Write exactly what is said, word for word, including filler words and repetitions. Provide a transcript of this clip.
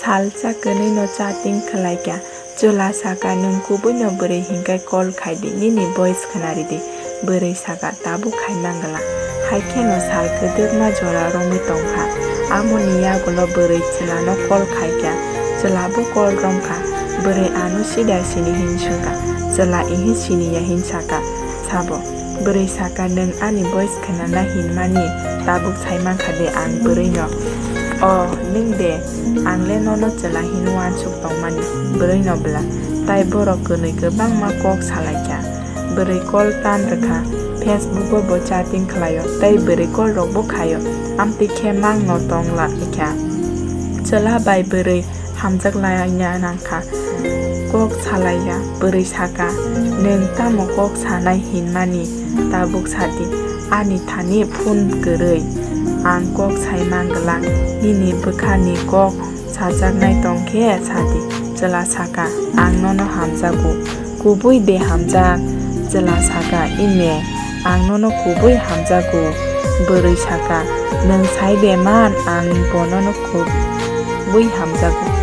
Salsa kwnwi no chatting khwlaikha. Chwla saka, "Nwng kubui no bwrwi hinkhe call khaidi, nini voice khwnaridi." Bwrwi saka, "Tabuk khai mangwlak." Haikheno sal kwdwkma jora romwi tongkha. Amoni yagulo bwrwi chwla no call khaikha. Chwla bo call romkha. Bwrwi ano sida sini hin swngkha. Chwla ihi siniya hin saka. Sabo. Bwrwi saka, "Nwng ani voice khwnana hinmani tabuk sai mankha de ang bwrwi no?" "O, nwng de, ang le nono chwla hin uansuk tongmani." Bwrwi no bwla. Tai borok kwnwi kwbangma kok salaikha. Bwrwi call tan rwkha, Facebook o bo chatting khwlaio, tei bwrwi call rok bo khaio. Amtwi khe mang no tong la kha. Chwla bai bwrwi hamjak laina nangkha. Kok salaiya, bwrwi saka, "Nwng tamo kok sanai hinmani tabuk sadi, ani thani phone kwrwi. Ang kok sai mangwlak, nini bwkhani kok sajaknai tongkhe sadi." Chwla saka, "Ang nono hamjago." "Kubui de hamjak?" Chwla saka, "Ime, ang nono kubui hamjago." Bwrwi saka, "Nwng sai de man, ang bo nono kubui hamjago."